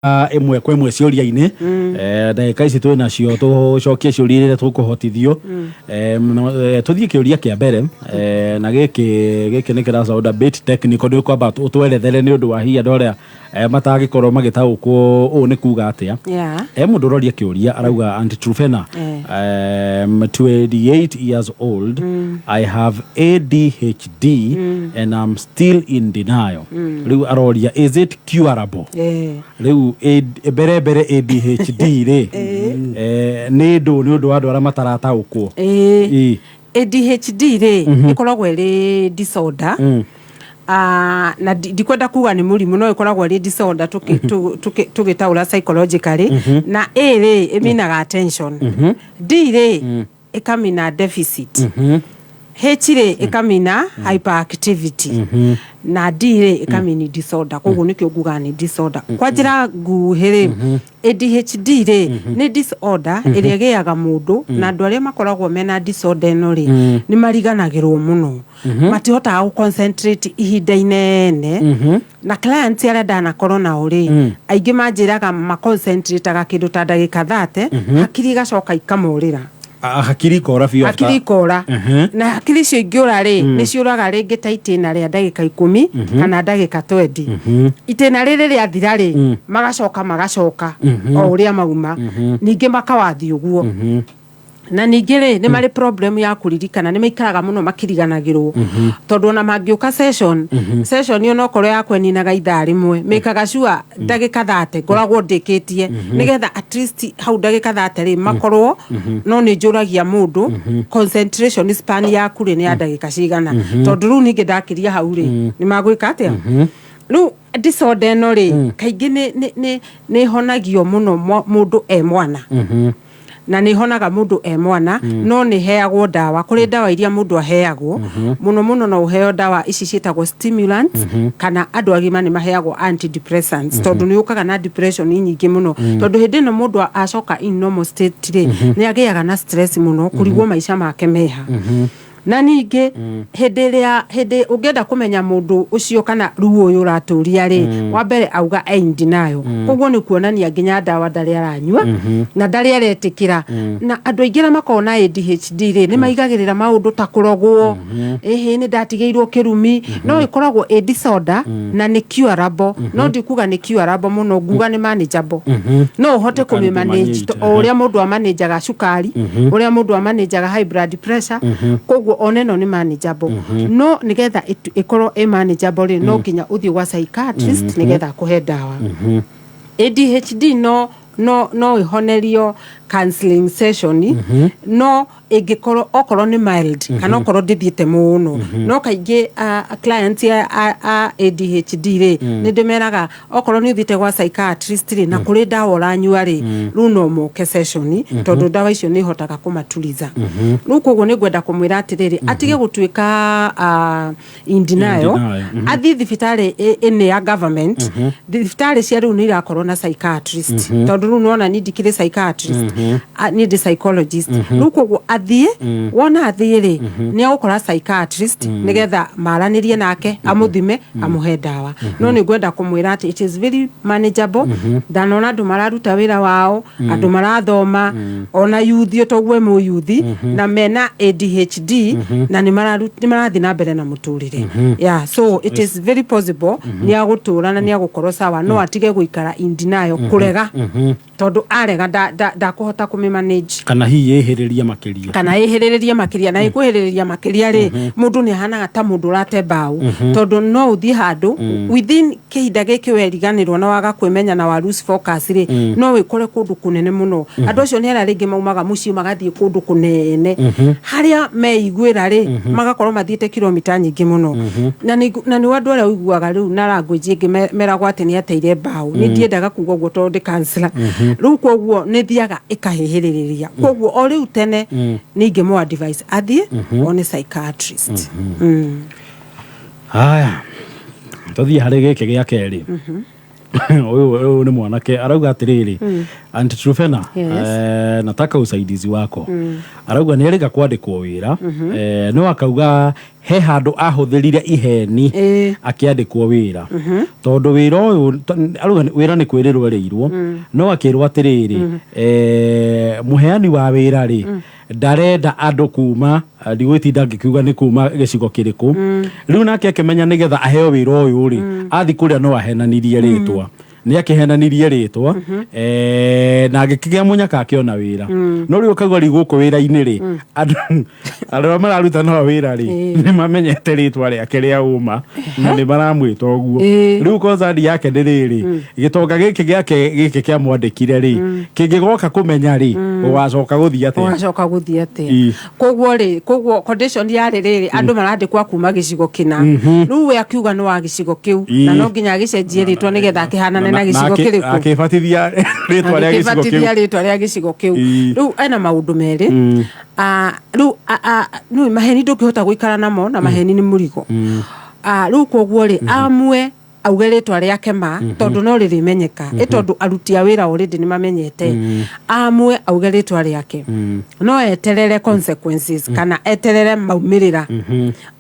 Ĩmwe kwa ĩmwe ciũria-inĩ. Ndagĩka ici twĩ nacio tũcokie ciũria iria tũkũhotithio. Tũthiĩ kĩũria kĩa mbere, na gĩkĩ nĩ kĩra sound a bit technical. Nĩ ũkwamba ũtwerethere nĩ ũndũ wa hihi andũ arĩa matangĩkorwo magĩtaũkwo ũũ nĩ kuga atĩa. Mũndũ ũroria kĩũria arauga, "Aunty Trufena, 28 years old, I have ADHD and I'm still in denial." Rĩu aroria, "Is it curable?" Rĩu mbere mbere ADHD rĩ, nĩ ndũ nĩ ũndũ wa andũ arĩa matarataũkwo? Ĩĩ. ADHD rĩ, ĩkoragwo ĩrĩ disorder. Na ndikwenda kuga nĩ mũrimũ, no ĩkoragwo ĩrĩ disorder tũgĩtaũra psychologically. Na A rĩ, ĩminaga attention. D rĩ, ĩkamina deficit. H rĩ, ĩkamina hyperactivity. Na D rĩ, ĩkamini disorder. Koguo nĩkĩo ngugaga nĩ disorder. Kwa njĩra nguhĩ rĩ, ADHD rĩ, nĩ disorder ĩrĩa ĩgĩaga mũndũ, na andũ arĩa makoragwo mena disorder ĩno rĩ, nĩ mariganagĩrwo mũno, matihotaga gũ concentrate ihinda inene. Na clients arĩa ndanakorwo nao rĩ, aingĩ manjĩraga maconcentrateaga kĩndũ ta ndagĩka 30, hakiri igacoka ikamorĩra. Ah, hakiri ikora biũ. Hakiri ikora. Na hakiri icio ingĩũra rĩ, nĩ ciũraga rĩngĩ ta itĩna rĩa ndagĩka 10 kana ndagĩka 20. Itĩna rĩrĩ rĩathira rĩ, magacoka magacoka o ũrĩa mauma, ningĩ makawathiĩ ũguo. Na ningĩ rĩ, nĩ marĩ problem ya kũririkana, nĩ maikaraga mũno makĩriganagĩrwo, tondũ ona mangĩũka session onokorwo yakwa ĩninaga ithaa 1, mĩkaga sure ndagĩka 30 ngoragwo ndĩkĩtie, nĩgetha at least hau ndagĩka 30 rĩ makorwo. No nĩ njũragia mũndũ, concentration span yaku rĩ, nĩ ya ndagĩka cigana? Tondũ rĩu ningĩ ndakĩria hau rĩ, nĩ magwĩka atĩa? Rĩu disorder ĩno rĩ, kaingĩ nĩ ĩhonagio mũno mũndũ e mwana, na nĩ ĩhonaga mũndũ e mwana, no nĩ heagwo ndawa. Kũrĩ ndawa iria mũndũ aheagwo mũno mũno. No ũheo ndawa ici ciĩtagwo stimulants, kana andũ agima nĩ maheagwo antidepressants, tondũ nĩ ũkaga na depression nyingĩ mũno, tondũ hĩndĩ ĩno mũndũ acoka in normal state rĩ, nĩ agĩaga na stress mũno, kũrigwo maica make meha. Na ningĩ hĩndĩ ĩrĩa hĩndĩ ũngĩenda kũmenya mũndũ ũcio kana ruo ũyũ ũratũria rĩ, wa mbere auga e in denial. Koguo nĩ kuonania nginya ndawa ndarĩ aranyua na ndarĩ aretĩkĩra. Na andũ aingĩ arĩa makoragwo na ADHD rĩ, nĩ maigagĩrĩra maũndũ ta kũrogwo, ĩhĩ nĩ ndatigĩirwo kĩrumi. No ĩkoragwo ĩ disorder na nĩ curable, no ndikuga nĩ curable mũno, nguga nĩ manageable. No ũhote Can be kũmĩ manage managed. o ũrĩa mũndũ amanajaga cukari, ũrĩa mũndũ amanajaga high blood pressure. Koguo ona ĩno nĩ manageable, no nĩgetha ĩkorwo ĩ manageable rĩ, no nginya ũthiĩ gwa psychiatrist nĩgetha akũhe ndawa. ADHD no ĩhonerio counseling session, no ĩngĩkorwo okorwo nĩ mild kana okorwo ndĩthiĩte mũno. No kaingĩ clients a ADHD rĩ, nĩ ndĩmeraga okorwo nĩ ũthiĩte gwa psychiatrist rĩ, na kũrĩ ndawa ũranyua rĩ, rĩu no moke session, tondũ ndawa icio nĩ ihotaga kũmatuliza. Rĩu koguo nĩ ngwenda kũmwĩra atĩrĩrĩ, atige gũtuĩka in denial. In denial. Athiĩ thibitarĩ ĩnĩ ya government. Thibitarĩ cia rĩu nĩ irakorwo na psychiatrist, tondũ rĩu nĩwona niĩ ndikĩrĩ psychiatrist, niĩ ndĩ psychologist. Rĩu koguo athiĩ, wona athiĩ rĩ, nĩ agũkora psychiatrist nĩgetha maranĩrie nake, amũthime, amũhe ndawa. No nĩ ngwenda kũmwĩra atĩ it is very manageable. Ndanona andũ mararuta wĩra wao, andũ marathoma, ona yuthi toguo mũyuthi na mena ADHD, na nĩ marathiĩ na mbere na mũtũrĩre. Yeah, so it is very possible nĩ agũtũra na nĩ agũkorwo sawa, no atige gũikara in denial, kũrega, tondũ arega ndakũhota kũmĩ manage. Kana hihi ĩhĩrĩria makĩria. Kana ĩhĩrĩrĩrie makĩria. Na ĩkwĩhĩrĩria makĩria rĩ, mũndũ nĩ ahanaga ta mũndũ ũrate mbaũ, tondũ no ũthiĩ handũ within kĩhinda gĩkĩ weriganĩrwo na waga kwĩmenya na wa lose focus rĩ, no wĩkore kũndũ kũnene mũno. Andũ acio nĩ arĩa rĩngĩ maumaga mũciĩ magathiĩ kũndũ kũnene harĩa meiguĩra rĩ, magakorwo mathiĩte kilomita nyingĩ mũno. Na nĩ andũ arĩa ũiguaga rĩu na language ĩngĩ meragwo atĩ nĩ ateire mbaũ. Nĩ ndiendaga kuga ũguo tondũ ndĩ counselor. Rĩu koguo nĩ thiaga ĩkahĩhĩrĩrĩria. Koguo o rĩu tene nĩ ingĩmũ advise athiĩ one psychiatrist. Haya, tũthiĩ harĩ gĩkĩ gĩa kerĩ. Ũyũ nĩ mwanake arauga atĩrĩrĩ, "Aunty Trufena, nataka usaidizi wako." Arauga nĩ erĩga kwandĩkwo wĩra, no akauga He handũ ahũthĩrire iheni akĩandĩkwo wĩra, tondũ wĩra ũyũ arauga wĩra nĩ kwĩrĩrwo erĩirwo, no akĩrwo atĩrĩrĩ, mũheani wa wĩra rĩ, ndarenda andũ kuma, ndigwĩtinda ngĩkiuga nĩ kuma gĩcigo kĩrĩkũ. Rĩu nake akĩmenya nĩgetha aheo wĩra ũyũ rĩ, athi kũrĩa no ahenanirie rĩtwa. Nĩ akĩhenanirie rĩtwa na agĩkĩgĩa mũnyaka, akĩona wĩra. No rĩu ũkauga rĩu gũkũ wĩra-inĩ rĩ, andũ arĩa mararuta nao wĩra rĩ, nĩ mamenyete rĩtwa rĩake rĩa ũma na nĩ maramwĩta ũguo. Rĩu concern yake nĩ rĩrĩ, gĩtonga gĩkĩ gĩake gĩkĩ kĩamwandĩkire rĩ, kĩngĩgoka kũmenya rĩ, gũgacoka gũthiĩ atĩa? Ũgacoka gũthiĩ atĩa? Koguo rĩ, koguo condition yarĩ rĩrĩ, andũ marandĩkwa kuma gĩcigo kĩna. Rĩu we akiuga nĩ wa gĩcigo kĩu na no nginya agĩcenjie rĩtwa nĩgetha akĩhanane na gĩcigo kĩrĩkũ. Akĩbatithia rĩtwa rĩa gĩcigo kĩu. Akĩbatithia rĩtwa rĩa gĩcigo kĩu. Rĩu ena maũndũ merĩ. Rĩu rĩu maheni ndũngĩhota gũikara namo, na maheni nĩ mũrigo. Rĩu koguo rĩ, amue auge rĩtwa rĩake ma, tondũ no rĩrĩmenyeka ĩ, tondũ aruti a wĩra already nĩ mamenyete. Amue auge rĩtwa rĩake, no eterere consequences kana eterere maumĩrĩra.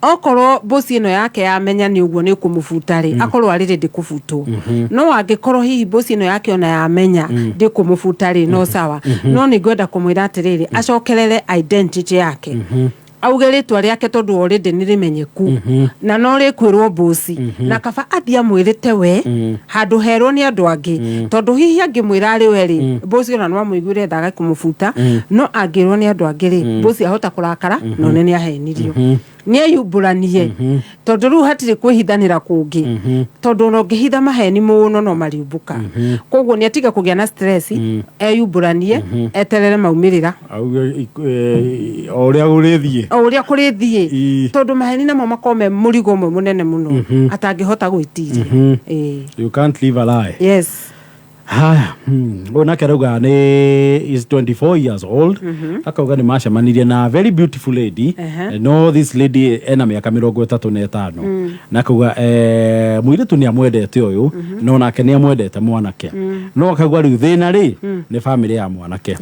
Okorwo bosi ĩno yake yamenya nĩ ũguo nĩ kũmũbuta rĩ, akorwo arĩ rĩ ndĩkũbutwo. No angĩkorwo hihi bosi ĩno yake ona yamenya ndĩkũmũbuta rĩ, no sawa. No nĩ ngwenda kũmwĩra atĩrĩrĩ, acokerere identity yake, auge rĩtwa rĩake, tondũ already nĩ rĩmenyeku na no rĩkwĩrwo bosi, na kaba athiĩ amwĩrĩte we handũ herwo nĩ andũ angĩ, tondũ hihi angĩmwĩra arĩ we rĩ, bosi ona no amũiguĩre tha kũmũbuta. No angĩrwo nĩ andũ angĩ rĩ, bosi ahota kũrakara na one nĩ ahenirio. Nĩ eyumbũranie, tondũ rĩu hatirĩ kwĩhithanĩra kũngĩ, tondũ ona ũngĩhitha maheni mũno no mariumbũka. Koguo nĩ atige kũgĩa na stress, eyumbũranie, eterere maumĩrĩra. Auge o ũrĩa ũrĩthiĩ. O ũrĩa kũrĩthiĩ. Tondũ maheni namo makorwo me mũrigo ũmwe mũnene mũno atangĩhota gwĩtiria. Ĩĩ. You can't live a lie. Yes. Haya, ũyũ nake arauga nĩ is 24 years old. Akauga nĩ macemanirie na very beautiful lady. No this lady ena mĩaka 35, na akauga mũirĩtu nĩ amwendete ũyũ, no nake nĩ amwendete mwanake. No akauga rĩu thĩna rĩ nĩ famĩlĩ ya mwanake.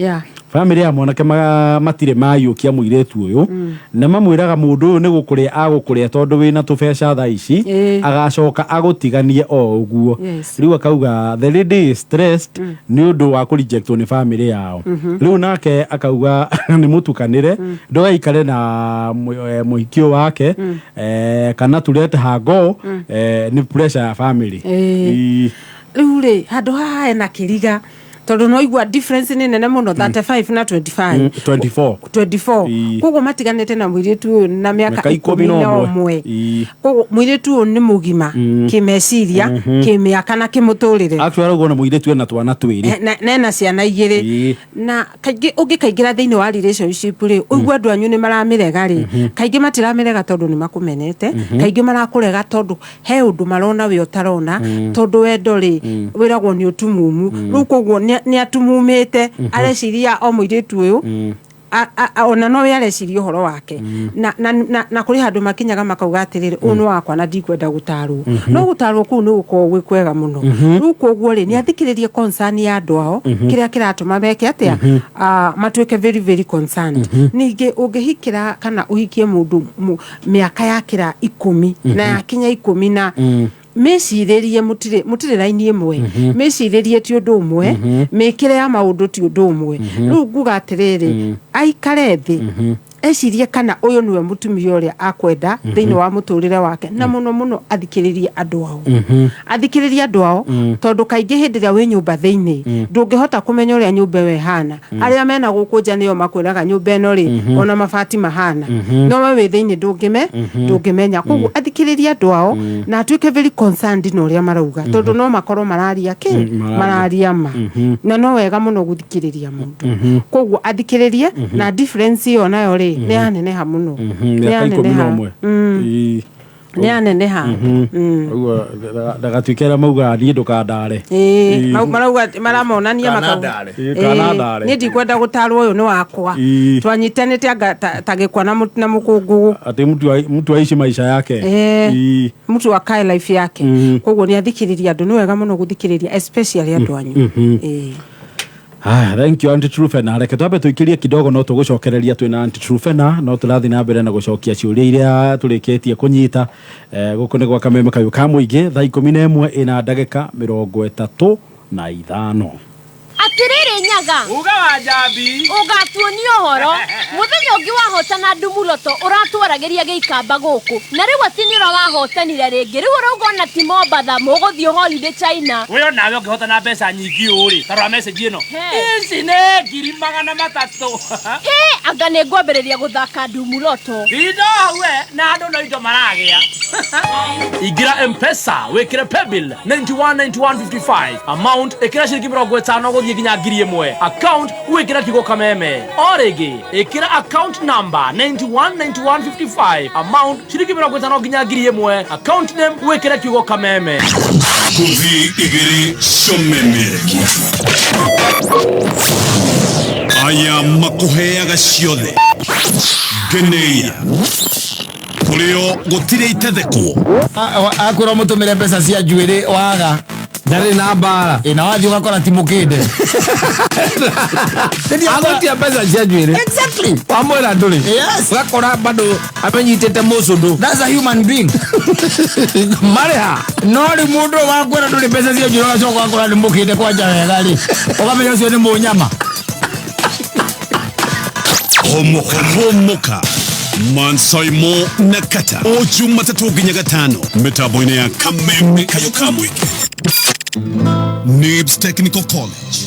Famĩlĩ ya mwanake matirĩ mayũkia mũirĩtu ũyũ, na mamwĩraga mũndũ ũyũ nĩ gũkũrĩa agũkũrĩa, tondũ wĩna tũbeca thaa ici, agacoka agũtiganie o ũguo. Rĩu akauga the lady is stressed nĩ ũndũ wa kũrejectwo nĩ famĩlĩ yao. Rĩu nake akauga nĩ mũtukanĩre, ndũgaikare na mũhiki ũyũ wake, kana to let her go, nĩ pressure ya family. Rĩu rĩ, handũ haha hena kĩriga, tondũ no igua difference nĩ nene mũno, 35 na 25. 24. 24. Koguo matiganĩte na mũirĩtu ũyũ na mĩaka Mĩaka ikũmi ikũmi na na ũmwe. ũmwe. Koguo mũirĩtu ũyũ nĩ mũgima kĩmeciria, kĩmĩaka na kĩmũtũrĩre. Actually arauga ona mũirĩtu ena twana twĩrĩ. Na ena ciana igĩrĩ. Na kaingĩ ũngĩkaingĩra thĩinĩ wa relationship rĩ, ũigua andũ anyu nĩ maramĩrega rĩ, kaingĩ matiramĩrega tondũ nĩ makũmenete. Kaingĩ marakũrega tondũ he ũndũ marona we ũtarona, tondũ wendo rĩ, wĩragwo nĩ ũtumumu. Rĩu koguo nĩ atumumĩte, areciria o mũirĩtu ũyũ ona no we areciria ũhoro wake. Na kũrĩ handũ makinyaga makauga atĩrĩrĩ, ũyũ nĩ wakwa na ndikwenda gũtarwo. No gũtarwo kũu nĩ gũkoragwo gwĩ kwega mũno. Rĩu koguo rĩ, nĩ athikĩrĩrie concern ya andũ ao, kĩrĩa kĩratũma meke atĩa, matuĩke very very concerned. Ningĩ ũngĩhikĩra kana ũhikie mũndũ mĩaka yakĩra 10 na yakinya 10 na mĩcirĩrie, mũtirĩ raini ĩmwe, mĩcirĩrie ti ũndũ ũmwe, mĩkĩre ya maũndũ ti ũndũ ũmwe. Rĩu nguga atĩrĩrĩ, aikare thĩ ecirie kana ũyũ nĩwe mũtumia ũrĩa akwenda thĩinĩ wa mũtũrĩre wake, na mũno mũno athikĩrĩrie andũ ao, athikĩrĩrie andũ ao, tondũ kaingĩ hĩndĩ ĩrĩa wĩ nyũmba thĩinĩ ndũngĩhota kũmenya ũrĩa nyũmba ĩyo ĩhana. Arĩa mena gũkũ nja nĩo makwĩraga nyũmba ĩno rĩ, ona mabati mahana, no we wĩ thĩinĩ ndũngĩmenya. Koguo athikĩrĩrie andũ ao na atuĩke very concerned na ũrĩa marauga, tondũ no makorwo mararia kĩ mararia. Mararia ma, na no wega mũno gũthikĩrĩria mũndũ. Koguo athikĩrĩrie, na difference ĩyo nayo rĩ, nĩ yaneneha mũno. Nĩ Mĩaka 11. yaneneha. Nĩ yaneneha. Ũguo ndagatuĩke arĩa maugaga niĩ ndũkandare. Ĩĩ, marauga maramonania Kana makauga ndare. Ĩĩ, kana ndare. Niĩ ndikwenda gũtarwo, ũyũ nĩ wakwa. Twanyitanĩte anga ta gĩkwa na mũkũngũgũ. Atĩ mtu aishi maisha yake. Mtu akae life yake. Koguo nĩ athikĩrĩria andũ, nĩ wega mũno gũthikĩrĩria, especially andũ anyu. Ĩĩ. Haya, thank you, Aunty Trufena. Reke twambe tuikirie kidogo, no tugucokereria twina Aunty Trufena, no turathi na mbere na gucokia ciũria iria tũrĩkĩtie kũnyita. Gũkũ nĩ gwa Kameme Kayũ ka Mũingĩ, thaa 11 ĩna ndagĩka 35. Atiriri Nyaga. Uga wa Njambi. Ũgatuonia ũhoro mũthenya ũngĩ wahotana ndumuroto ũratwaragĩria gĩikamba gũkũ, na rĩu atĩ nĩ ũra wahotanire rĩngĩ, rĩu ũrauga ona ti Mombatha mũgũthiĩ holiday China. We onawe ũngĩhotana na mbeca nyingĩ ũũ rĩ, tarora message ĩno. He. Ici nĩ 300,000. Hĩ, anga nĩ ngwambĩrĩria gũthaka ndumuroto. Indo hau we na andũ no indo maragĩa. Ingĩra Mpesa wĩkĩre paybill 919155, amount ĩkĩra ciringi 50 gũthiĩ nginya 1,000, account wĩkĩre kiugo Kameme. O rĩngĩ ĩkĩra account number 919155, amount ciringi 50 nginya 1,000, account name wĩkĩre kiugo Kameme. Kuthi igĩrĩ comemerekia aya makũheaga ciothe ngeneia kũrĩo gũtirĩ itethekwo. Akwĩra mũtũmĩre mbeca cia njuĩrĩ waga. Ndarĩ na mbara. Ĩ, na wathiĩ ũgakora ti mũkĩnde. Agũtia mbeca cia njuĩrĩ. Exactly. Wamwĩra ndũrĩ. Yes. Ũgakora bado amenyitĩte mũcũndũ. That's a human being. Marĩha. No rĩu mũndũ ũyũ wakwĩra ndũrĩ mbeca cia njuĩrĩ, ũgacoka ũgakora nĩ mũkĩnde kwanja wega rĩ, ũkamenya ũcio nĩ mũnyama. Homoka homoka Mansaimo na Kata o Jumatatũ nginya Gatano mĩtambo-inĩ ya Kameme Kayũ ka Mũingĩ. Nibs Technical College.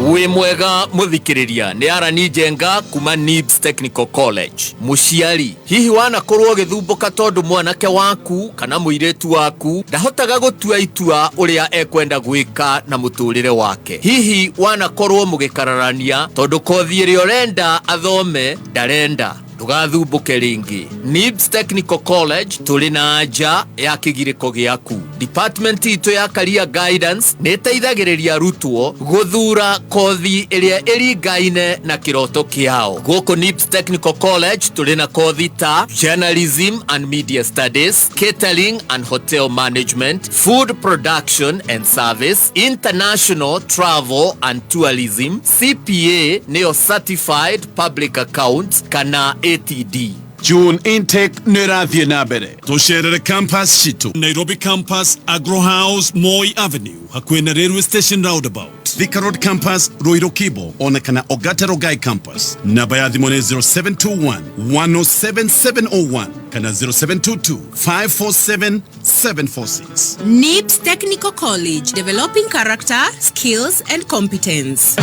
Wĩ mwega mũthikĩrĩria, nĩ Arani Njenga kuma Nibs Technical College. Mũciari, hihi wanakorwo ũgĩthumbũka tondũ mwanake waku kana mũirĩtu waku ndahotaga gũtua itua ũrĩa ekwenda gwĩka na mũtũrĩre wake? Hihi wanakorwo mũgĩkararania tondũ kothi ĩrĩa ũrenda athome ndarenda? Ndũgathumbũke rĩngĩ. Nibs Technical College tũrĩ na anja ya kĩgirĩko gĩaku. Department itũ ya Career Guidance nĩ ĩteithagĩrĩria arutwo gũthura kothi ĩrĩa ĩringaine na kĩroto kĩao. Gũkũ Nibs Technical College tũrĩ na kothi ta Journalism and Media Studies, Catering and Hotel Management, Food Production and Service, International Travel and Tourism, CPA nĩyo Certified Public Account kana ATD. June intake nĩ ĩrathiĩ na mbere. Tũcerere campus citũ: Nairobi Campus, Agro House, Moi Avenue, hakuhĩ na Railway Station roundabout; Thika Road Campus, Ruiru Kibo, ona kana Ogata Rongai Campus. Namba ya thimũ nĩ 0721 107701 kana 0722 547 746. NIBS Technical College, developing character, skills, and competence.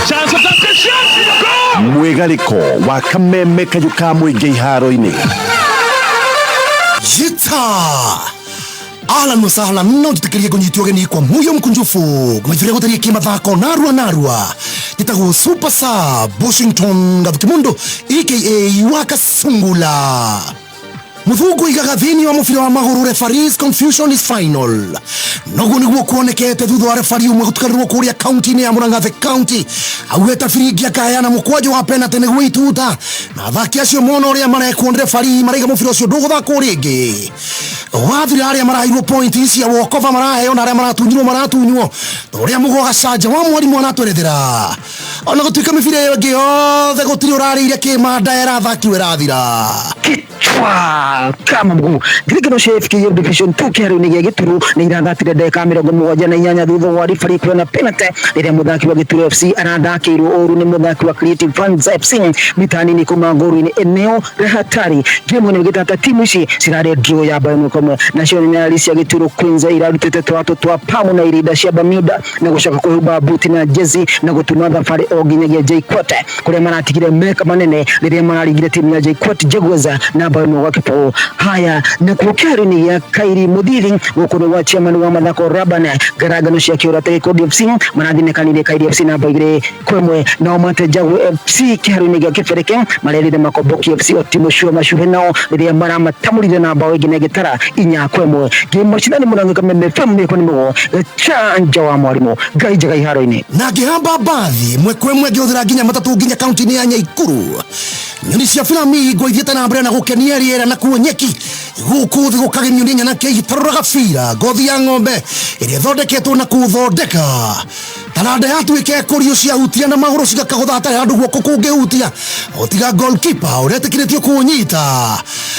Mwĩgarĩko wa Kameme Kayũ ka Mũingĩ iharo-inĩ. Jita ahlan wa sahlan, no njĩtĩkĩrie ngũnyite ũgeni kwa muyo mkunjufu ngũmĩthuria gũtharia kĩmathako narua narua. Njĩtagwo Super Sub Washington Gathukimundu aka Wakasungula. Mũthungu igaga thĩinĩ wa mũbira wa magũrũ, "Referees confusion is final." Noguo nĩguo kuonekete thutha wa refari ũmwe gũtukanĩrwo kũrĩa kaunti-inĩ ya Murang'a, the county augĩte biringi akaheana mũkwanjũ wa penalty nĩguo ituta, na athaki acio mona ũrĩa marekwo nĩ refari maraiga mũbira ũcio ndũgũthakwo rĩngĩ. Wathira, arĩa maraheirwo point cia walkover maraheo na arĩa maratunyirwo maratunywo ta ũrĩa mũgo gacanja wa mwarimũ anatwerethera. Ona gũtuĩka mĩbira ĩyo ĩngĩ yothe gũtirĩ ũrarĩire kĩmanda ĩrathakirwo ĩrathira. Kichwa kama mguu. Ndirikano cia FKF Division 2 kĩharo-inĩ gĩa Gĩturu nĩ irathatire ndagĩka 78 thutha wa referee kuona penalty rĩrĩa mũthaki wa Gĩturu FC arathakĩirwo ũru nĩ mũthaki wa Creative Fans FC mita nini kuma ngolu-inĩ eneo la hatari. Game ĩno ĩgĩtata timu ici cirarĩ draw ya bao 1-1. Nacio nĩ cia Gĩturu Queens irarutĩte tũratũ twa pamu na irinda cia Bermuda na gũcoka kwĩhumba buti na jezi na gũtuma thabarĩ o nginyagia JKUAT kũrĩa maratigire meka manene rĩrĩa mararingire timu ya JKUAT Jaguars na 1-0. Haya, na kuo kĩharo-inĩ gĩa Kairi Mũthithi, gũkũ nĩ gwa chairman wa mathako Raban, ngarangano cia kĩũrata Gĩkundi FC marathinĩkanire Kairi FC namba 2-1. Nao Mate Jagu FC kĩharo-inĩ gĩa Kĩbereke marerire Makomboki FC o timu cio macuhe nao rĩrĩa maramatamũrire na bao ĩngĩ na ĩgĩtara 4-1. Ngĩmacindani mũrango Kameme FM nĩ mũgo chanja wa mwarimũ ngai njega iharo-inĩ. Na ngĩhamba mbathi ĩmwe kwa ĩmwe ngĩhũthĩra nginya matatũ nginya kaunti-inĩ ya Nyaikuru. Nyoni cia flamingo ithiĩte na mbere na gũkenia rĩera, na kuo nyeki gũkũ thĩ gũkagemio nĩ nyanake itarũraga bira ngothi ya ng'ombe ĩrĩa ĩthondeketwo na kũthondeka. Ta Taranda yatuĩka ĩkũrio ciahutia na magũrũ cigakagũtha hatarĩ handũ guoko kũngĩhutia ũtiga goalkeeper ũrĩa etĩkĩrĩtio kũũnyita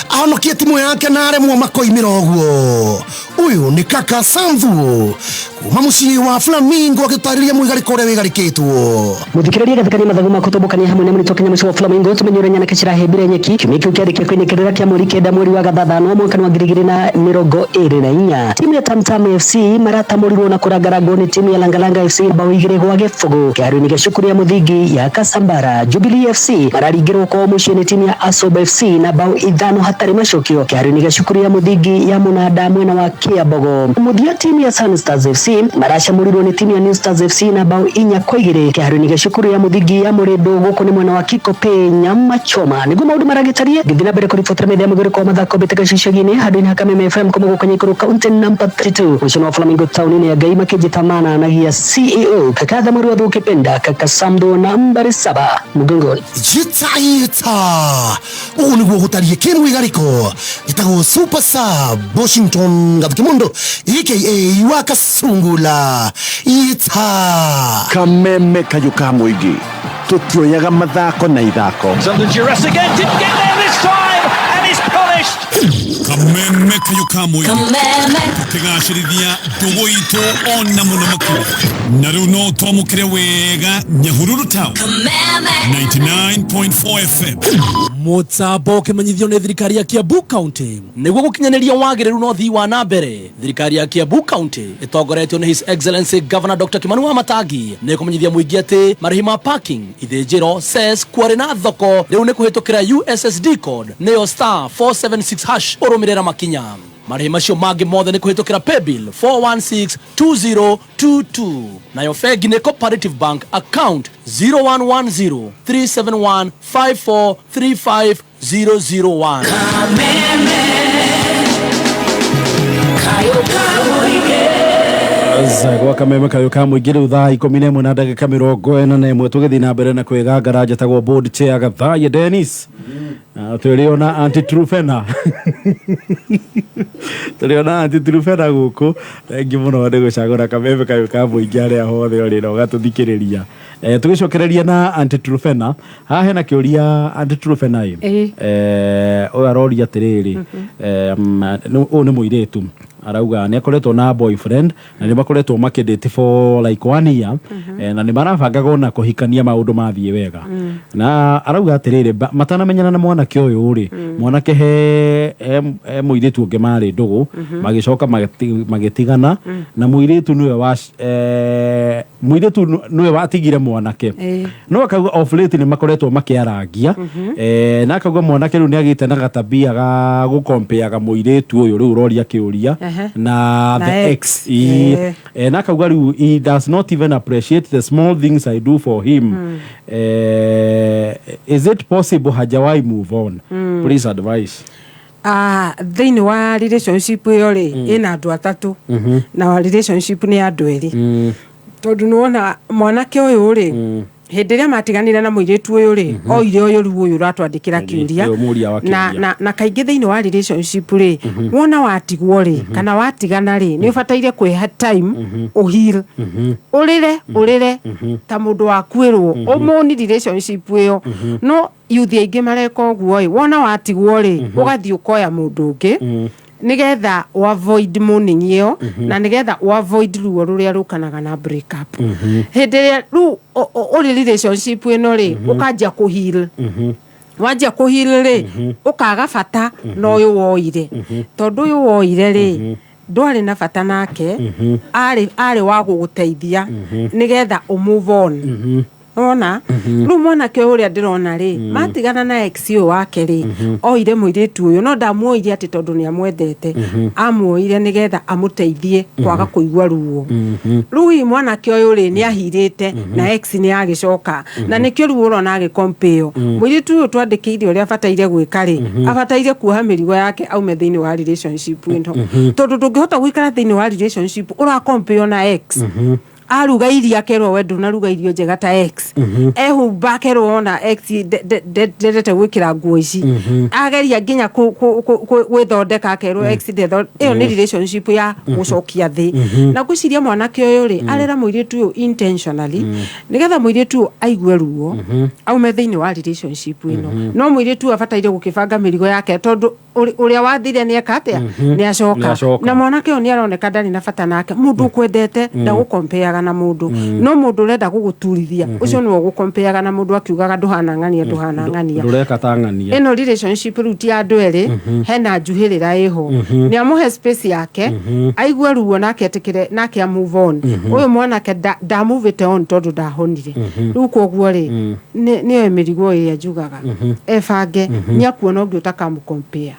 ahonokie timu yake na aremwo makoimĩra ũguo. Ũyũ nĩ Kaka Santhu kuma mũciĩ wa Flamingo agĩtarĩria mwĩgarĩko ũrĩa wĩgarĩkĩtwo. Muthikiriria gathikania mathagu ma kutumbukania hamwe na mũrutwo Kenya mũciĩ wa Flamingo tumenye ũrĩa nyanake cirahĩmbĩria nyeki kiumia kĩu kĩarĩkia kũinĩkĩrĩra kĩa mweri 9 mweri wa gathathano mwaka wa 2024. Timu ya Tamtam FC maratamũrirwo na kũrangarangwo nĩ timu ya Langalanga FC bao 2-0 kĩharo-inĩ gĩa cukuru ya mũthingi ya Kasambara. Jubilee FC mararingĩrwo kwao mũciĩ nĩ timu ya Asob FC na bao 5 hatarĩ macokio kĩharo-inĩ gĩa cukuru ya mũthingi ya Mũnanda mwena wa Kiambogo. Mũthia timu ya Sun Stars FC maracamũrirwo nĩ timu ya New Stars FC na bao 4-2 kĩharo-inĩ gĩa cukuru ya mũthingi ya Mũrĩndũ gũkũ nĩ mwena wa Kikopey Nyama Choma. Nĩguo maũndũ maragĩtarie ngĩthiĩ na mbere kũribotera metha ya mũgĩrĩko wa mathako mbĩtĩka icagi-inĩ handũ-inĩ ha Kameme FM kuma gũkũ Nyaikuru kaunti namba 32 mũciĩ wa Flamingo taũni-inĩ ya Ngai makĩnjĩta mananagia CEO Kakatha mweri wa Thũkĩpenda Kaka Samdo nambari 7 mgongoni. Jitaita ũguo nĩguo gũtariĩ kĩmwĩgarĩko gĩtagwo Super Sub Washington Gathikimundo aka wa Kasungula ita Kameme kayũ ka mũingĩ tũtioyaga mathako na ithako. Kameme kayũ ka mũingĩ tũkĩgacĩrithia ndũgũ itũ ona mũno makĩria na rĩu no twamũkĩre wega Nyahururu town 99.4 FM. Mũtambo ũkĩmenyithio nĩ thirikari ya Kiambu County nĩguo gũkinyanĩria wagĩrĩru na ũthii wa na mbere. Thirikari ya Kiambu County ĩtongoretio nĩ His Excellency Governor Dr. Kimani Wamatangi nĩ kũmenyithia mũingĩ atĩ marĩhi ma parking, ithĩnjĩro, cess, kwarĩ na thoko rĩu nĩ kũhĩtũkĩra USSD code nĩyo star 476 hash ũrũmĩrĩra makinya. Marĩhi macio mangĩ mothe nĩ kũhĩtũkĩra paybill 4162022 nayo bengi nĩ Cooperative Bank account 0110 371 5435 001. Gwa kameme kayũ ka mũingĩ rĩu thaa 11 na ndagĩka 41 tũgĩthiĩ na mbere na kwĩgangara njĩtagwo board chair Gathaye Dennis. Tũrĩ ona anti Trufena tũrĩ ona anti Trufena gũkũ. Thengi mũno nĩ gũcagũra kameme kayũ ka mũingĩ harĩa hothe ũrĩ na ũgatũthikĩrĩria. Tũgĩcokereria na anti Trufena haha hena kĩũria anti Trufena ĩ ũyũ aroria atĩrĩrĩ, ũyũ nĩ mũirĩtu arauga nĩ akoretwo na boyfriend na nĩ makoretwo makĩdate for like 1 year, na nĩ marabangaga ona kũhikania maũndũ mathiĩ wega. Na arauga atĩrĩrĩ, matanamenyana na mwanake ũyũ rĩ, mwanake he mũirĩtu ũngĩ marĩ ndũgũ, magĩcoka magĩtigana na mũirĩtu nĩwe wa mũirĩtu nĩwe watigire mwanake. No akauga off late nĩ makoretwo makĩarangia, na akauga mwanake rĩu nĩ agĩte na gatabia ga gũkompeaga mũirĩtu ũyũ rĩu ũroria kĩũria na the ex. Na akauga rĩu he does not even appreciate the small things I do for him. Is it possible hajawahi move on? Please advise. Thĩinĩ wa relationship ĩyo rĩ, ĩna andũ atatũ na relationship nĩ andũ erĩ, tondũ nĩwona mwanake ũyũ rĩ, hĩndĩ ĩrĩa matiganire na mũirĩtu ũyũ rĩ, oire ũyũ rĩu ũyũ ũratwandĩkĩra kĩũria. Na kaingĩ thĩinĩ wa relationship rĩ, wona watigwo rĩ kana watigana rĩ, nĩ ũbataire kwĩha time ũheal, ũrĩre ũrĩre ta mũndũ wakuĩrwo, ũmũni relationship ĩyo. No yuthi aingĩ mareka ũguo ĩ, wona watigwo rĩ, ũgathiĩ ũkoya mũndũ ũngĩ nigetha u avoid mourning ĩyo, na nigetha u avoid ruo rũrĩa rũkanaga na break up. Hĩndĩ ĩrĩa rĩu ũrĩ relationship ĩno rĩ, ũkanjia kũ heal, wanjia kũ heal rĩ, ũkaga bata na ũyũ woire, tondũ ũyũ woire rĩ, ndwarĩ na bata nake, arĩ wa gũgũteithia nigetha ũ move on. Ona rĩu mwanake ũrĩa ndĩrona rĩ, matigana na ex ũyũ wake rĩ, oire mũirĩtu ũyũ, no ndamuoire atĩ tondũ nĩ amwendete, amuoire nĩgetha amũteithie kwaga kũigua ruo. Rĩu hihi mwanake ũyũ rĩ, nĩ ahirĩte na ex nĩ agĩcoka, na nĩkĩo rĩu ũrona agĩkompeo mũirĩtu ũyũ twandĩkĩire ũrĩa abataire gwĩka rĩ, abataire kuoha mĩrigo yake aume thĩinĩ wa relationship ĩno, tondũ ndũngĩhota gũikara thĩinĩ wa relationship ũrakompeo na ex. Aruga irio akerwo we ndunaruga irio njega ta ex. Ehumba akerwo ona ex ndendete gwĩkĩra nguo ici. Ageria nginya gwĩthondeka akerwo ex ĩyo nĩ relationship ya gũcokia thĩ. Na ngwĩciria mwanake ũyũ rĩ, arera mũirĩtu ũyũ intentionally nĩgetha mũirĩtu ũyũ aigue ruo, aume thĩinĩ wa relationship ĩno. No mũirĩtu ũyũ abataire gũkĩbanga mĩrigo yake, tondũ ũrĩa wathire nĩ eka atĩa? Nĩ acoka. Nĩacoka. Na mwanake ũyũ nĩ aroneka ndarĩ na bata nake. Mũndũ ũkwendete ndagũkompeaga na mũndũ, no mũndũ ũrenda gũgũturithia, ũcio nĩwe ũgũkompeaga na mũndũ akiugaga ndũhana ng'ania, ndũhana ng'ania. Ndũreka ta ng'ania. Ĩno relationship rĩu ti andũ erĩ, hena njuhĩrĩra ĩho. Nĩ amũhe space yake aigue ruo, nake etĩkĩre, nake a move on. Ũyũ mwanake ndamuvĩte on tondũ ndahonire. Rĩu koguo rĩ, nĩoe mĩrigo ĩrĩa njugaga, ebange, nĩ akuona ũngĩ ũtakamũkompea.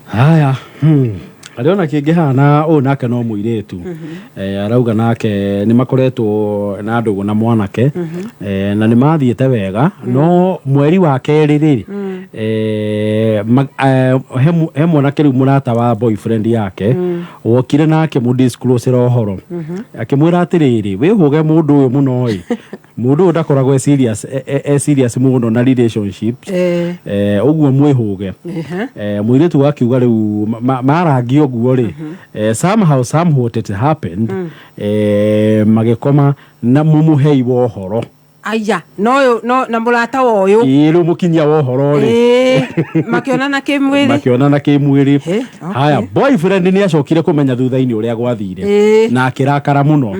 Haya, arĩ ona kĩngĩ hana ũyũ nake no mũirĩtu. Arauga nake nĩ makoretwo na ndũgũ na mwanake, na nĩ mathiĩte wega, no mweri wa kerĩ rĩ, he mwanake rĩu mũrata wa boyfriend yake wokire nake mũdisclosera ũhoro, akĩmwĩra atĩrĩrĩ, wĩhũge mũndũ ũyũ mũno ĩ, mũndũ ũyũ ndakoragwo e serious, e serious mũno na relationships. Ũguo mwĩhũge. Mũirĩtu akiuga rĩu marangi ũguo rĩ, somehow somewhat it happened, magĩkoma na mũmũhei wa ũhoro. Aya, no no na mũrata wa ũyũ. Ĩĩ, rĩu mũkinyia wa ũhoro rĩ. Ĩĩ, makĩonana kĩmwĩrĩ. Makĩonana kĩmwĩrĩ. Okay. Haya, boyfriend nĩ acokire kũmenya thutha-inĩ ũrĩa gwathire na akĩrakara mũno.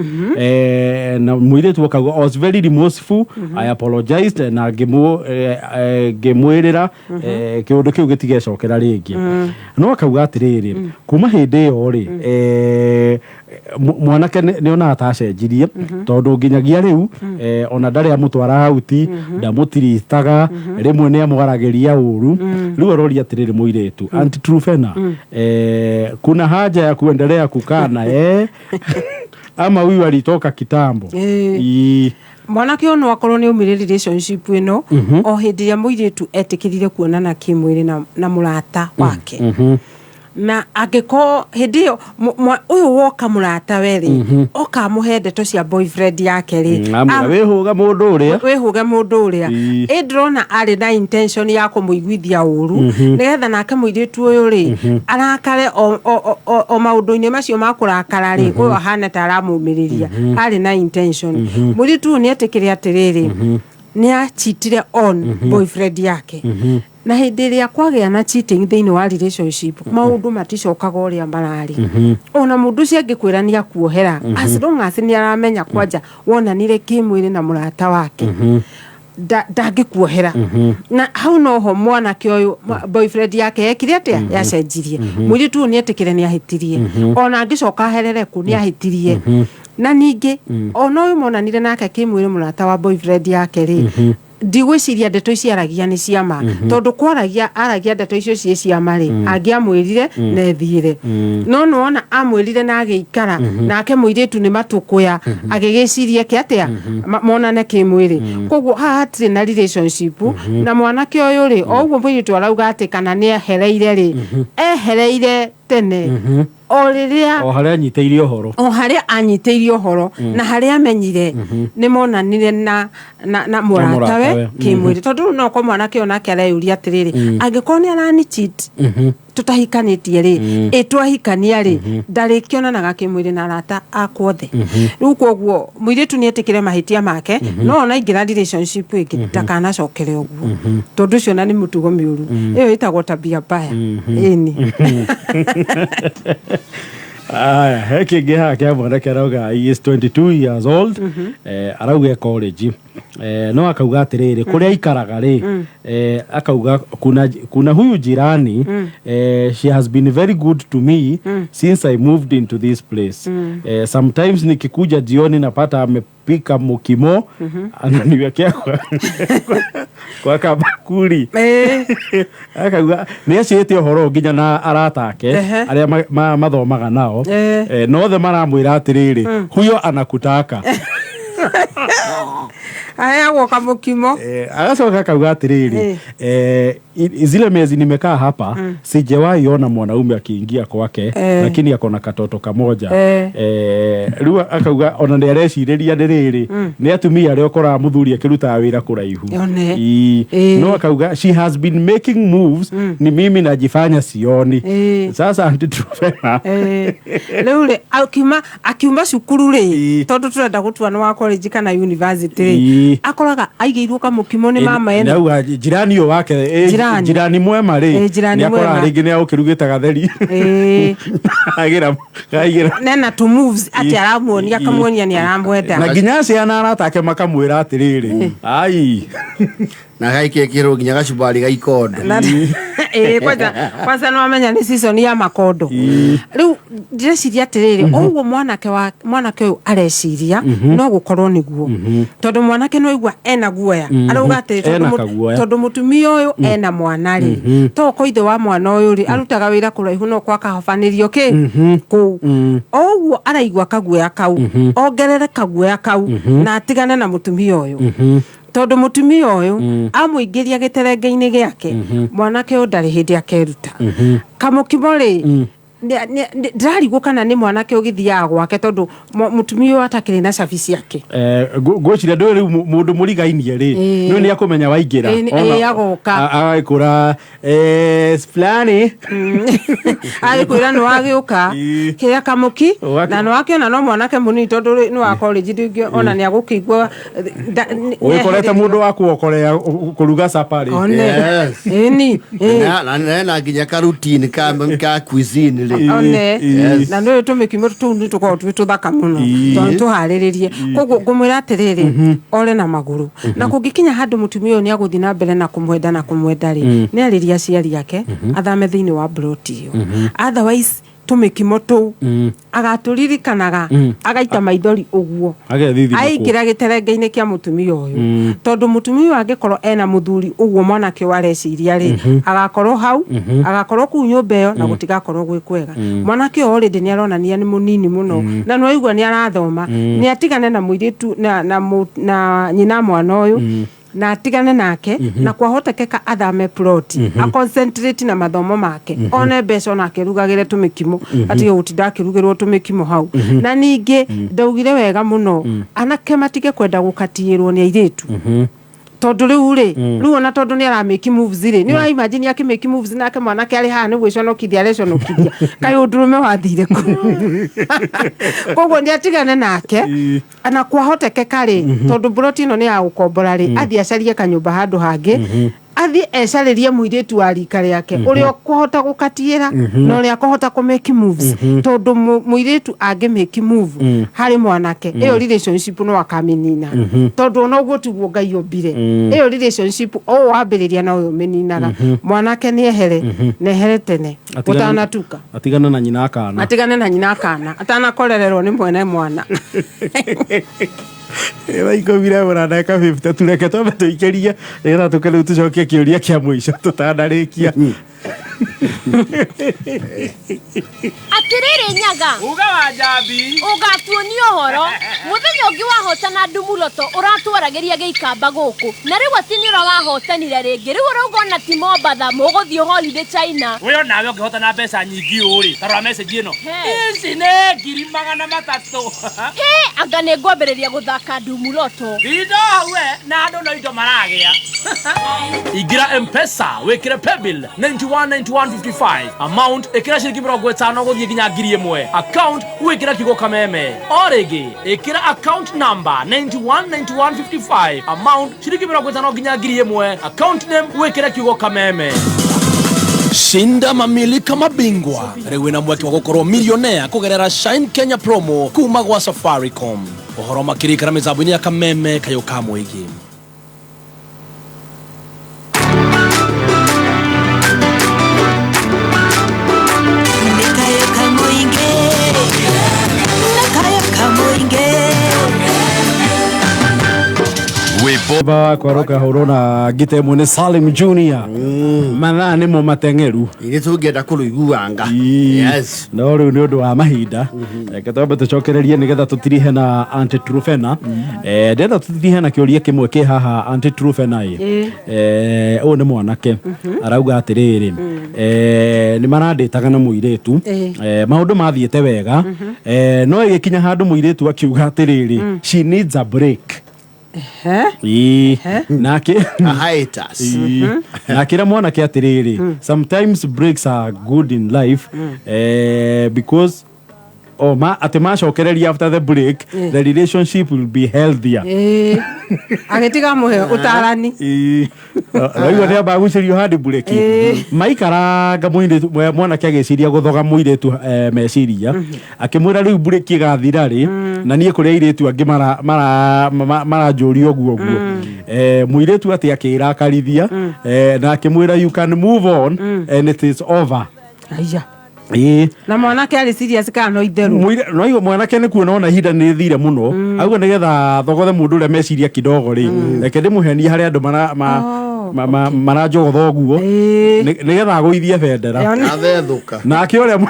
Na mũirĩtu akauga, "I was very remorseful, I apologized na ngĩmwĩrĩra kĩũndũ kĩu gĩtigecokera rĩngĩ." No akauga atĩrĩrĩ, kuma hĩndĩ ĩyo rĩ, mwanake nĩ onaga ta acenjirie, tondũ nginyagia rĩu ona ndarĩ amũtwara out, ndamũtiritaga, rĩmwe nĩ amwaragĩria ũru. Rĩu aroria atĩrĩrĩ, mũirĩtu Aunty Trufena, kuna haja ya kuendelea kukaa na yeye ama huyu alitoka kitambo? Ii. Mwanake ũyũ no akorwo nĩ aumire relationship ĩno o hĩndĩ ĩrĩa mũirĩtu etĩkĩrire kuonana kĩmwĩrĩ na mũrata wake. Na angĩkorwo hĩndĩ ĩyo ũyũ woka mũrata we rĩ, oka amũhe ndeto cia boyfriend yake rĩ, Amwĩra wĩhũga mũndũ ũrĩa. Wĩhũge mũndũ ũrĩa. Ĩ ndĩrona arĩ na intention ya kũmũiguithia ũru, nĩgetha nake mũirĩtu ũyũ rĩ arakare o maũndũ-inĩ macio ma kũrakara rĩ, ũyũ ahana ta aramũmĩrĩria. Arĩ na intention. Mũirĩtu ũyũ nĩ etĩkĩre atĩrĩrĩ, nĩ achitire on boyfriend yake, na hĩndĩ ĩrĩa kwagĩa na cheating thĩinĩ wa relationship, maũndũ maticokaga ũrĩa mararĩ. Ona mũndũ ũcio angĩkwĩra nĩ akuohera, as long as nĩ aramenya kwanja wonanire kĩmwĩrĩ na mũrata wake, ndangĩkuohera. Na hau noho mwanake ũyũ boyfriend yake yekire atĩa? Yacenjirie. Mũirĩtu ũyũ nĩ etĩkĩre nĩ ahĩtirie. Ona angĩcoka aherere kũ, nĩ ahĩtirie. Na ningĩ ona ũyũ monanire nake kĩmwĩrĩ, mũrata wa boyfriend yake rĩ, ndigwĩciria ndeto ici aragia nĩ ciama, tondũ kwaragia aragia ndeto icio ciĩ ciama rĩ, angĩamwĩrire na ethiĩre. No nĩwona amwĩrire na agĩikara nake mũirĩtu nĩ matũkũya, agĩgĩciria ke atĩa monane kĩmwĩrĩ. Koguo haha hatirĩ na relationship. Na mwanake ũyũ rĩ, o ũguo mũirĩtu arauga atĩ kana nĩ ehereire rĩ, ehereire tene o rĩrĩa O harĩa anyitĩire ũhoro. O harĩa anyitĩire ũhoro na harĩa amenyire nĩ monanire na mũratawe mũratawe. Kĩmwĩrĩ. Tondũ rĩu no ko mwanake ũyũ nake areyũria atĩrĩrĩ, angĩkorwo nĩ arani cheat tũtahikanĩtie rĩ, ĩ twahikania rĩ, ndarĩkĩonanaga kĩmwĩrĩ na arata akwa othe? Rĩu koguo mũirĩtu nĩ etĩkĩre mahĩtia make, no ona aingĩra relationship ĩngĩ ndakanacokere ũguo, tondũ ũcio na nĩ mũtugo mĩũru. Ĩyo ĩtagwo tabia mbaya, ĩni. Aya, he kĩngĩ haha kĩa mwanake arauga he is 22 years old. Arauga e college, no akauga atĩrĩrĩ, kũrĩa aikaraga rĩ, akauga kuna huyu jirani, she has been very good to me since I moved into this place. Sometimes nikikuja jioni napata amepika mukimo, ananiwekea kwa kabakuri. Akauga nĩ acĩte ũhoro nginya na arata ake arĩa mathomaga nao. No othe maramwĩra atĩrĩrĩ, huyo anakutaka. Aheagwo kamũkimo. Agacoka akauga atĩrĩrĩ, zile miezi nimekaa hapa, sijawahi ona mwanaume akiingia kwake, lakini akona katoto kamoja. Rĩu akauga ona nĩ arecirĩria nĩ rĩrĩ, nĩ atumia arĩa ũkoraga mũthuri akĩrutaga wĩra kũraihu. One. Ii. No akauga she has been making moves, ni mimi najifanya sioni. Sasa Aunty Truphena. Rĩu rĩ, akiuma cukuru rĩ, tondũ tũrenda gũtua nĩ wa college kana university rĩ, akoraga aigĩirwo kamũkimo nĩ mama ĩno. Nauga jirani ũyũ wake, Jirani. Jirani mwema rĩ, Jirani nĩ akoraga mwema. rĩngĩ nĩ agũkĩrugĩte gatheri. Agĩra aigĩra Nena to moves atĩ aramuonia, akamuonia nĩ aramwenda. Na nginya ciana arata ake makamwĩra atĩrĩrĩ, ai. Na gaikekĩrwo nginya gacumbari ga ikondo. Ĩĩ, kwanza nĩ wamenya nĩ season ya makondo. Rĩu ndĩreciria atĩrĩrĩ, o ũguo mwanake wa mwanake ũyũ areciria, no gũkorwo nĩguo, tondũ mwanake no aigua ena guoya. Arauga atĩrĩ, Ena kaguoya. tondũ mũtumia ũyũ ena mwana rĩ, to ko ithe wa mwana ũyũ rĩ, arutaga wĩra kũraihu, no kwakahobanĩrio kĩ kũu. O ũguo araigua kaguoya kau, ongerere kaguoya kau na atigane na mũtumia ũyũ, tondũ mũtumia ũyũ amũingĩria gĩterenge-inĩ gĩake, mwanake ũyũ ndarĩ hĩndĩ akeruta kamũkimo rĩ. Ndĩrarigwo kana nĩ mwanake ũgĩthiaga gwake, tondũ mũtumia ũyũ atakĩrĩ na cabi ciake. Ngwĩciria ndũĩ rĩu mũndũ mũrigainie rĩ, nĩ nĩ akũmenya waingĩra. Agoka. Agagĩkũra fulani. Agĩkwĩra nĩ wagĩũka kĩrĩa kamũki, na nĩ wakĩona no mwanake mũnini, tondũ rĩ, nĩ wa college, ndingĩ ona nĩ agũkĩigua Ũgĩkorete mũndũ wa kuokorea kũruga capa rĩ. One. Ĩni, ĩ. Na nginya karutini ka cuisine rĩ. One. Yes. Na nĩ tũmĩkimo tũu nĩ tũkoragwo twĩ tũthaka mũno, tondũ tũharĩrĩrie. Koguo ngũmwĩra atĩrĩrĩ, ore na magũrũ, na kũngĩkinya handũ mũtumia ũyũ nĩ agũthiĩ na mbere na kũmwenda na kũmwenda rĩ, nĩ arĩrie aciari ake athame thĩinĩ wa ploti ĩyo. Otherwise tũmĩkimo tũu agatũririkanaga, agaita maithori ũguo, Agethithina kuo. aingĩra gĩterenge-inĩ kĩa mũtumia ũyũ, tondũ mũtumia ũyũ angĩkorwo ena mũthuri ũguo mwanake ũyũ areciria rĩ, agakorwo hau, agakorwo kũu nyũmba ĩyo, na gũtigakorwo gwĩ kwega. Mwanake ũyũ already nĩ aronania nĩ mũnini mũno, na nĩ waigua nĩ arathoma. Nĩ atigane na mũirĩtu na nyina mwana ũyũ, na atigane nake, na kwahotekeka athame ploti, aconcentrate na mathomo make, one mbeca ona akĩrugagĩre tũmĩkimo, atige gũtinda akĩrugĩrwo tũmĩkimo hau. Na ningĩ ndaugire wega mũno, anake matige kwenda gũkatiĩrwo nĩ airĩtu, tondũ rĩu rĩ, rĩu ona tondũ nĩ aramake moves rĩ, nĩ ũraimagine akĩmake moves nake mwanake arĩ haha nĩ gwĩconokithia areconokithia, kaĩ ũndũrũme wathire kũ? Koguo nĩ atigane nake, na kwahotekeka rĩ, tondũ mburoti ĩno nĩ ya gũkombora rĩ, athiĩ acarie kanyũmba handũ hangĩ, athiĩ ecarĩrie mũirĩtu wa rika rĩake, ũrĩa ũkũhota gũkatiĩra na ũrĩa akũhota kũ make moves, tondũ mũirĩtu angĩ make move harĩ mwanake, ĩyo relationship no akamĩnina, tondũ ona ũguo tiguo Ngai ombire. Ĩyo relationship o wambĩrĩria na ũyũ ũmĩninaga. Mwanake nĩ ehere, na ehere tene gũtanatuka. Atigana na nyina akana. Atigane na nyina akana atanakorererwo nĩ mwene mwana. 11 na ndagĩka 50, tureke twambe tũikĩrie nĩgetha tũke rĩu tũcokie kĩũria kĩa mũico tũtanarĩkia. Atirĩrĩ Nyaga. Uga wa njambi. Ũgatuonia ũhoro mũthenya ũngĩ wahotana ndumuroto ũratwaragĩria gĩikamba gũkũ, na rĩu atĩ nĩ ũra wahotanire rĩngĩ, rĩu ũrauga ona ti Mombatha mũgũthiĩ holiday China. We nawe ũngĩhota na mbeca nyingĩ ũũ rĩ, tarora message ĩno. Ici nĩ 300,000. Hĩ, anga nĩ ngwambĩrĩria gũthaka ndumuroto. Indo hau we, na andũ no indo maragĩa. Ingĩra Mpesa wĩkĩre paybill 919155, amount ĩkĩra ciringi 50 gũthiĩ nginya 1,000, account wĩkĩre kiugo kameme. O rĩngĩ ĩkĩra account number 919155, amount ciringi 50 nginya 1,000, account name wĩkĩre kiugo kameme. Shinda mamili kama bingwa. Rĩu wĩna mweke wa gũkorwo millionaire kũgerera Shine Kenya promo kuma gwa Safaricom. Ũhoro makĩria ikara mĩtambo-inĩ ya kameme kayũ ka mũingĩ. Nĩkayo kamũingĩ, nĩkayo kamũingĩ. Wĩ Rwĩmbo Ba kwaruka hũrwo na ngita ĩmwe nĩ Salim Junior. Mathaa nĩmo mateng'eru. Ithe tũngĩenda kũrũiguanga. Yes. No rĩu nĩ ũndũ wa mahinda. Reke twambe tũcokererie nĩgetha tũtirihe na Aunty Trufena. Ndĩrenda tũtirihe na kĩũria kĩmwe kĩ haha Aunty Trufena ĩ. Ũyũ nĩ mwanake arauga atĩrĩrĩ, nĩ marandĩtaga na mũirĩtu. Maũndũ mathiĩte wega. No ĩgĩkinya handũ mũirĩtu akiuga atĩrĩrĩ, she needs a break. Ĩĩ. Nake hiatus. Ĩĩ. Na akĩra mwanake atĩrĩrĩ, sometimes breaks are good in life, because oh, ma, atĩ macokereria after the break, the relationship will be healthier. Ĩĩ. Agĩtiga mũhe ũtarani. Ĩĩ. Raigua nĩ amba agucĩrio handi bureki. Maikaranga mũirĩtu mwanake agĩciria gũthoga mũirĩtu, meciria akĩmwĩra rĩu bureki ĩgathira rĩ, na niĩ kũrĩ airĩtu angĩ maranjũria ũguo ũguo. Mũirĩtu atĩ akĩrakarithia, na akĩmwĩra you can move on and it is over. Aya. Ĩĩ. Na mwanake arĩ serious kana no itherũ? No igo mwanake nĩ kuona ona ihinda nĩ rĩthire mũno, auga nĩgetha thogothe mũndũ ũrĩa meciria kidogo rĩ, reke ndĩmũhenie harĩ andũ maranjogotha ũguo nĩgetha agũithie bendera. Athethũka. Nake ũrĩa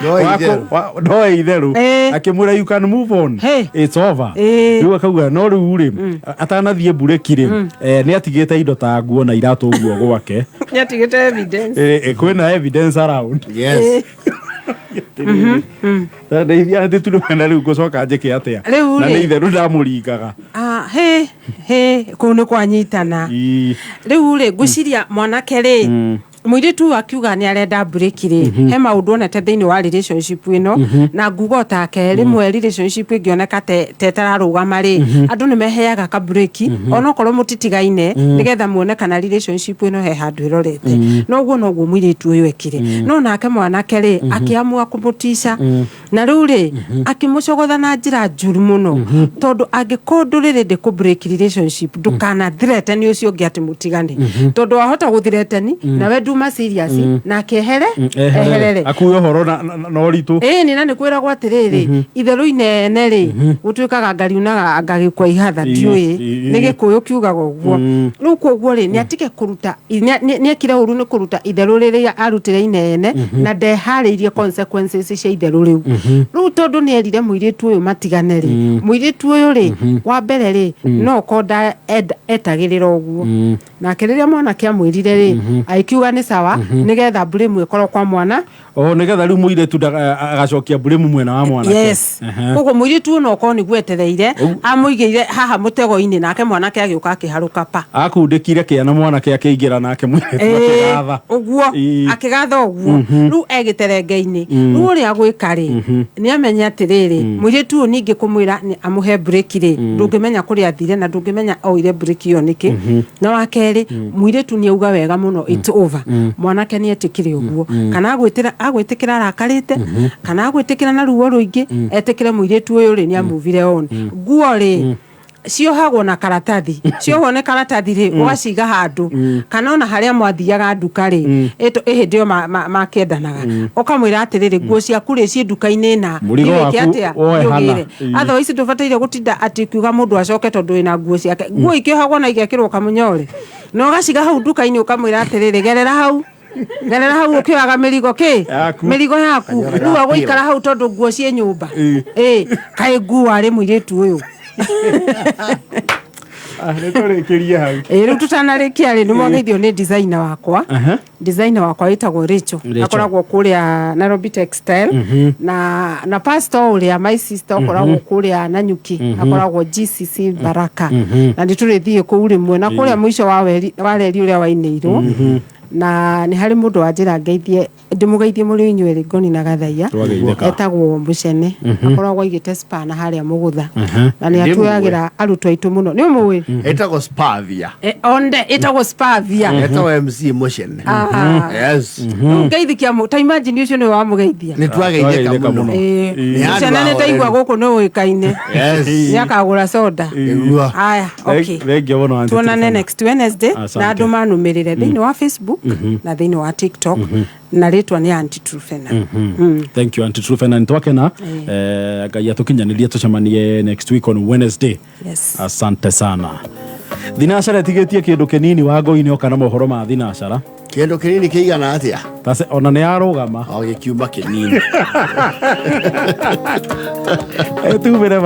No itherũ. No itherũ akĩmwĩra you can move on, it's over. Rĩu akauga no rĩu rĩ, atanathiĩ mbureki rĩ, nĩ atigĩte indo ta nguo na iratũ ũguo gwake. Nĩatigĩte evidence. Kwĩna evidence around. Yes. Ndeithia ndĩturumena rĩu ngũcoka njĩke atĩa? Rĩu Na rĩ. nĩ itherũ ndamũringaga. Ah, he he kũu nĩ kwanyitana. Rĩu rĩ, ngwĩciria mwanake rĩ, mũirĩtu ũyũ akiuga nĩ arenda break rĩ, he maũndũ onete thĩinĩ wa relationship ĩno. Na nguga o take, rĩmwe relationship ĩngĩoneka te ĩtararũgama rĩ, andũ nĩ meheaga ka break, onokorwo mũtitigaine, nĩgetha muone kana relationship ĩno he handũ ĩrorete. No ũguo noguo mũirĩtu ũyũ ekire. No nake mwanake rĩ, akĩamua kũmũtica. Na rĩu rĩ, akĩmũcogotha na njĩra njũru mũno, tondũ angĩkorwo ndũrĩ ready kũ break relationship, ndũkana threaten ũcio ũngĩ atĩ mũtigane, tondũ wahota gũ threaten nawe nduma serious, nake ehere. Eherere. Akuwe ũhoro na ũritũ. Ĩni, na nĩ kwĩragwo atĩrĩrĩ, itherũ inene rĩ, gũtuĩkaga ngariunaga ngagĩkua ihatha. Ndiũĩ nĩ Gĩkũyũ kiugaga ũguo. Rĩu koguo rĩ, nĩ atige kũruta nĩ ekire ũru nĩ kũruta itherũ rĩrĩa arutire inene, na ndeharĩirie consequences cia itherũ rĩu. Rĩu tondũ nĩ erire mũirĩtu ũyũ matigane rĩ, mũirĩtu ũyũ rĩ, wa mbere rĩ, no korwo etagĩrĩra ũguo. Nake rĩrĩa mwanake amwĩrire rĩ, agĩkiuga nĩ sawa, nĩgetha blame ĩkorwo kwa mwana. O nĩgetha rĩu mũirĩtu agacokia blame mwena wa mwanake. Yes. Koguo mũirĩtu ũyũ no korwo nĩguo etereire, amũigĩire haha mũtego-inĩ, nake mwanake agĩũka akĩharũka pa. Akundĩkire kĩana, mwanake akĩingĩra, nake mũirĩtu akĩgatha. Ũguo. Akĩgatha ũguo. Rĩu egĩterenge-inĩ. Rĩu ũrĩa agwĩka rĩ, nĩ amenye atĩrĩrĩ, mũirĩtu ũyũ ningĩ kũmwĩra nĩ amũhe break rĩ, ndũngĩmenya kũrĩa athire na ndũngĩmenya oire break ĩyo nĩkĩ. Na wa kerĩ, mũirĩtu nĩ auga wega mũno it's over. Mwanake nĩ etĩkĩre ũguo, kana agwĩtĩkĩra arakarĩte, kana agwĩtĩkĩra na ruo rũingĩ, etĩkĩre mũirĩtu ũyũ rĩ, nĩ amuvire on. Nguo rĩ, ciohagwo na karatathi. Ciohwo nĩ karatathi rĩ, ũgaciga handũ, kana ona harĩa mwathiaga nduka rĩ, ĩ hĩndĩ ĩyo makĩendanaga, ũkamwĩra atĩrĩrĩ, nguo ciaku rĩ, ciĩ nduka-inĩ na Mũrigo Thiĩ wĩke waku atĩa? woe Thiĩ hana. ũgĩre. Otherwise ndũbataire gũtinda atĩ kiuga mũndũ acoke tondũ wĩna nguo ciake. Nguo ikĩohagwo na igekĩrwo kamũnyore, na ũgaciga hau nduka-inĩ, ũkamwĩra atĩrĩrĩ, gerera hau, gerera hau ũkĩoyaga mĩrigo kĩ. Yaku. Mĩrigo yaku. Rĩu agũikara hau tondũ nguo ciĩ nyũmba. Ĩ kaĩ nguo arĩ mũirĩtu ũyũ. Nĩ tũrĩkĩrie hau. Ĩ rĩu tũtanarĩkia rĩ, nĩ mwageithio nĩ designer wakwa. Designer wakwa wĩtagwo Rachel. Rachel. Akoragwo kũrĩa Nairobi Textile. Na pastor ũrĩa, my sister, ũkoragwo kũrĩa Nanyuki, akoragwo GCC Baraka. Na nĩ tũrĩthiĩ kũu rĩmwe na kũrĩa mũico wa weri wa reri ũrĩa wainĩirwo. Na nĩ harĩ mũndũ wanjĩra ngeithie, ndĩmũgeithie mũrĩ inyuerĩ, Ngoni na Gathaia. Twageithĩka. Etagwo Mũcene. Akoragwo aigĩte spa na harĩa Mũgũtha, na nĩ Ndĩmũĩ. atuagĩra arutwo aitũ mũno. Nĩ ũmũĩ? Ĩtagwo Spavia. Onde ĩtagwo Spavia. Ĩtagwo MC Mũcene. Yes. Rĩu ngeithikia ta imagine ũcio nĩwe wamũgeithia. Nĩ twageithĩka mũno. Nĩ andũ Mũcene nĩ ndaigua ahoreri. gũkũ nĩ ũĩkaine. Yes. Nĩ akagũra soda. Nĩguo. Aya, okay. Thengia mũno, Aunty Tuonane Trufena. next Wednesday. Asante. Na andũ manũmĩrĩre thĩinĩ wa Facebook. Na thĩinĩ wa TikTok, na rĩtwa nĩ Aunty Truphena. Thank you, Aunty Truphena, nĩ twakena. Ngai atũkinyanĩrie tũcemanie next week on Wednesday. Yes. Asante sana. Thinacara ĩtigĩtie kĩndũ kĩnini Wangũi-inĩ oka na mohoro ma thinacara. Kĩndũ kĩnini kĩigana atĩa? Ona nĩ yarũgama. O gĩkiuma kĩnini. Tumĩre.